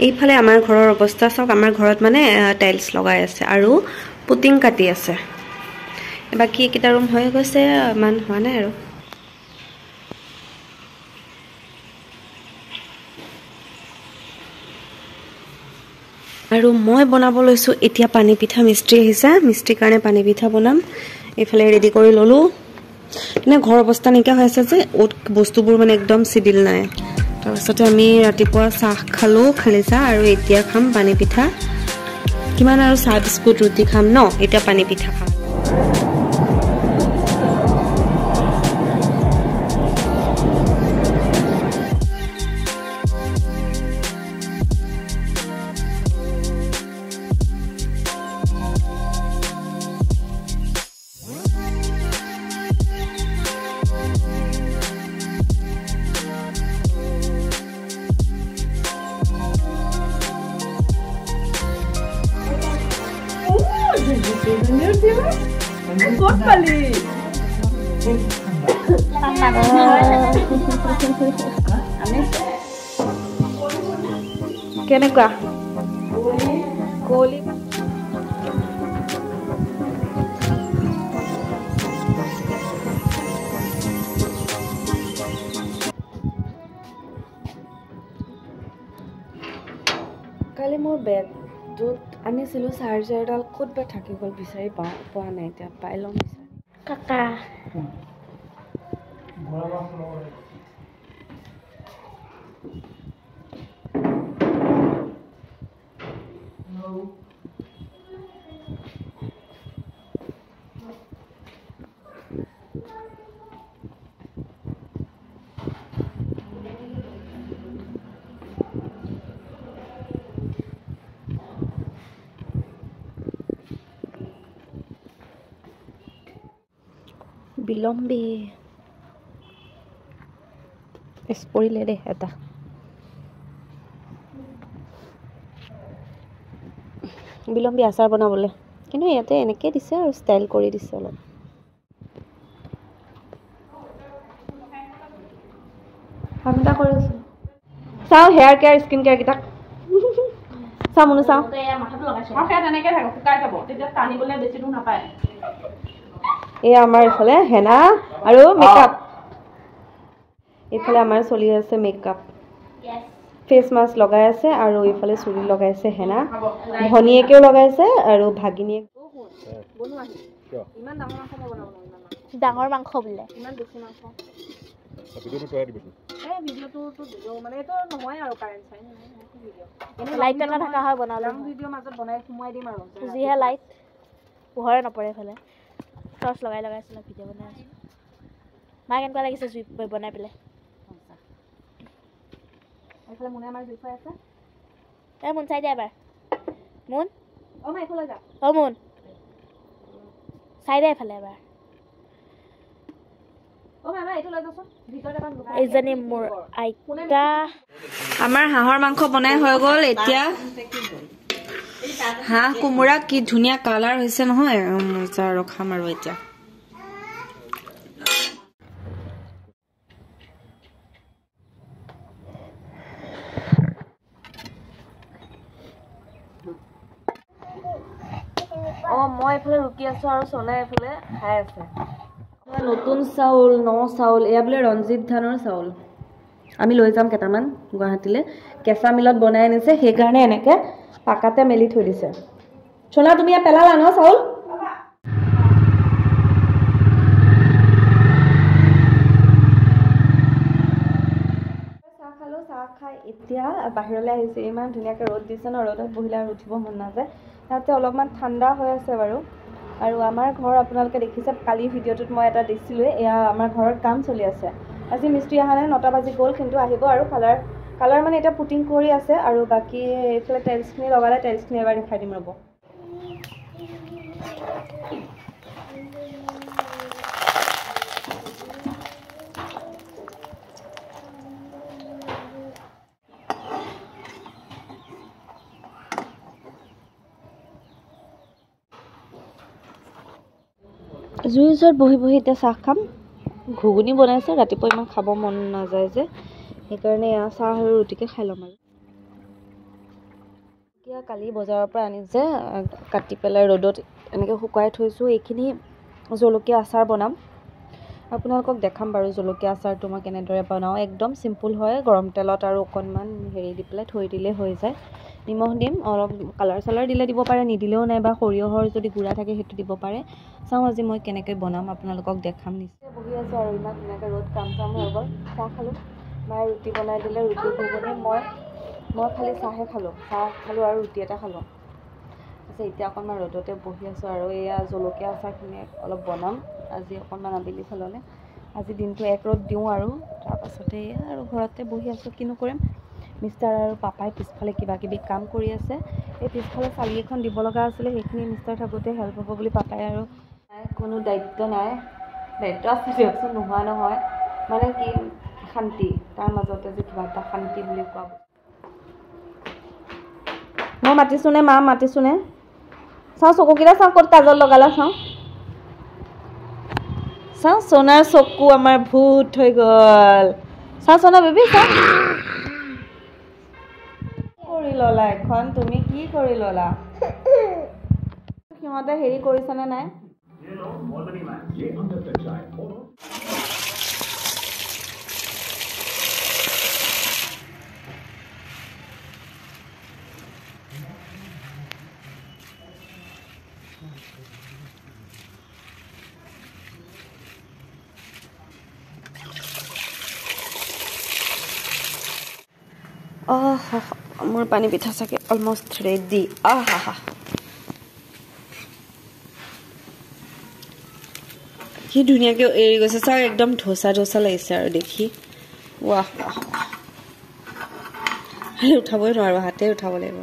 এইফালে আমাৰ ঘৰৰ অৱস্থা চাওক। আমাৰ ঘৰত মানে টাইলছ লগাই আছে আৰু পুটিং কাটি আছে। বাকী এইকেইটা ৰুম হৈ গৈছে, ইমান হোৱা নাই আৰু। আৰু মই বনাব লৈছোঁ এতিয়া পানী পিঠা। মিস্ত্ৰী আহিছে, মিস্ত্ৰীৰ কাৰণে পানী পিঠা বনাম। এইফালে ৰেডি কৰি ল'লোঁ। মানে ঘৰ অৱস্থা নাইকিয়া হৈ আছে যে, অ'ত বস্তুবোৰ মানে একদম চিডিল নাই। তাৰপাছতে আমি ৰাতিপুৱা চাহ খালোঁ, খালী চাহ, আৰু এতিয়া খাম পানী পিঠা। কিমান আৰু চাহ বিস্কুট ৰুটি খাম ন, এতিয়া পানী পিঠা খাম। কেনেকুৱা কুঁৱলী? কালি মোৰ বেগটোত আনিছিলোঁ চাৰ্জাৰডাল, ক'ত বা থাকি গ'ল, বিচাৰি পোৱা নাই। এতিয়া পাই ল'ম বিচাৰি। কাকা বিলম্বী পৰিলে দেই এটা। বিলম্বী আচাৰ বনাবলৈ, কিন্তু ইয়াতে এনেকৈ দিছে আৰু ষ্টাইল কৰি দিছে অলপ। কাম এটা কৰি আছোঁ। চাওঁ হেয়াৰ কেয়াৰ স্কিন কেয়াৰ কেইটা চাওঁ, মনো চাওঁ। এয়া আমাৰ এইফালে হেনা আৰু মেকআপ। এইফালে আমাৰ চলি আছে মেকআপ, ফেচ মাস্ক লগাই আছে আৰু এইফালে চুলি লগাইছে হেনা, ভনীয়েকেও লগাইছে আৰু ভাগিনীয়েক। ডাঙৰ মাংস বোলে, ইমান বেছি মাংস। লাইট নাথাকা হয় বনালে, যিহে লাইট পোহৰে নপৰে। এইফালে টৰ্চ লগাই লগাই আছিলে, ভিডিঅ' বনাই আছোঁ। মা কেনেকুৱা লাগিছে জুই বনাই পেলাই? এই মুন চাই দিয়া এবাৰ। মুন, অ মুন চাই দে এইফালে এবাৰ। এইজনী মোৰ আইতা। আমাৰ হাঁহৰ মাংস বনাই হৈ গ'ল। এতিয়া হাঁহ কোমোৰা কি ধুনীয়া কালাৰ হৈছে নহয়, মজা। আৰু খাম আৰু এতিয়া। অ মই এইফালে ৰুকি আছো আৰু চলাই এইফালে খাই আছে। নতুন চাউল, ন চাউল, এয়া বোলে ৰঞ্জিত ধানৰ চাউল। আমি লৈ যাম কেইটামান গুৱাহাটীলৈ। কেঁচা মিলত বনাই আনিছে, সেইকাৰণে এনেকে পাকাতে মেলি থৈ দিছে। চোনা তুমি ইয়াত পেলালা ন চাউল? চাহ খালোঁ, চাহ খাই এতিয়া বাহিৰলৈ আহিছোঁ। ইমান ধুনীয়াকৈ ৰ'দ দিছে ন, ৰ'দত বহিলে আৰু উঠিব মন নাযায়। তাতে অলপমান ঠাণ্ডা হৈ আছে বাৰু। আৰু আমাৰ ঘৰ আপোনালোকে দেখিছে, কালি ভিডিঅ'টোত মই এটা দিছিলোঁৱে। এয়া আমাৰ ঘৰত কাম চলি আছে। আজি মিস্ত্ৰী অহা নাই, 9টা বাজি গ'ল, কিন্তু আহিব। আৰু কালাৰ কালাৰ মানে এতিয়া পুটিং কৰি আছে আৰু বাকী এইফালে টাইলছখিনি লগালে, টাইলছখিনি এবাৰ দেখাই দিম ৰ'ব। জুইৰ ওচৰত বহি বহি এতিয়া চাহ খাম। ঘুগুনি বনাইছে, ৰাতিপুৱা ইমান খাব মন নাযায় যে, সেইকাৰণে এয়া চাহ আৰু ৰুটিকে খাই ল'ম আৰু। জলকীয়া কালি বজাৰৰ পৰা আনিছে, কাটি পেলাই ৰ'দত এনেকৈ শুকুৱাই থৈছোঁ। এইখিনি জলকীয়া আচাৰ বনাম, আপোনালোকক দেখাম বাৰু জলকীয়া আচাৰটো মই কেনেদৰে বনাওঁ। একদম চিম্পুল হয়, গৰম তেলত আৰু অকণমান হেৰি দি পেলাই থৈ দিলেই হৈ যায়। নিমখ দিম, অলপ কালাৰ চালাৰ দিলে দিব পাৰে, নিদিলেও নাই, বা সৰিয়হৰ যদি গুড়া থাকে সেইটো দিব পাৰে। চাওঁ আজি মই কেনেকৈ বনাম, আপোনালোকক দেখাম নিশ্চয়। বহি আছোঁ আৰু ইমান ধুনীয়াকৈ ৰ'দ, কাম চাম হৈ গ'ল, চাহ খালোঁ, মায়ে ৰুটি বনাই দিলে, ৰুটি ঘুগুনি, মই মই খালি চাহে খালোঁ, চাহ খালোঁ আৰু ৰুটি এটা খালোঁ। তাৰপিছত এতিয়া অকণমান ৰ'দতে বহি আছোঁ আৰু এয়া জলকীয়া আচাৰখিনি অলপ বনাম আজি অকণমান আবেলি ফাললৈ। আজি দিনটো এক ৰ'দ দিওঁ আৰু তাৰপাছতে এয়া আৰু ঘৰতে বহি আছোঁ, কিনো কৰিম। মিষ্টাৰ আৰু পাপাই পিছফালে কিবা কিবি কাম কৰি আছে। এই পিছফালে চালি এখন দিব লগা আছিলে, সেইখিনি মিষ্টাৰ থাকোঁতে হেল্প হ'ব বুলি পাপাই আৰু নাই, কোনো দায়িত্ব নাই, দায়িত্ব আছে দিয়কচোন, নোহোৱা নহয়, মানে কি শান্তি, তাৰ মাজতে যে কিবা এটা শান্তি বুলি কোৱা। মই মাতিছোঁনে মা, মাতিছোঁনে? চাওঁ চকুকেইটা চাওঁ, ক'ত কাজল লগালা চাওঁ, চাওঁ সোণাৰ চকু আমাৰ ভূত হৈ গ'ল। চাওঁ সোণা বেবী, চাওঁ কৰি ল'লা এখন, তুমি কি কৰি ল'লা? সিহঁতে হেৰি কৰিছেনে নাই? মোৰ পানী পিঠা চাগে অলমষ্ট ৰেডি। আহ হা, কি ধুনীয়াকৈ এৰি গৈছে চাওক, একদম ধোচা ধোচা লাগিছে আৰু দেখি। ৱাহ ৱাহ, উঠাবই নোৱাৰোঁ, হাতে উঠাব লাগিব।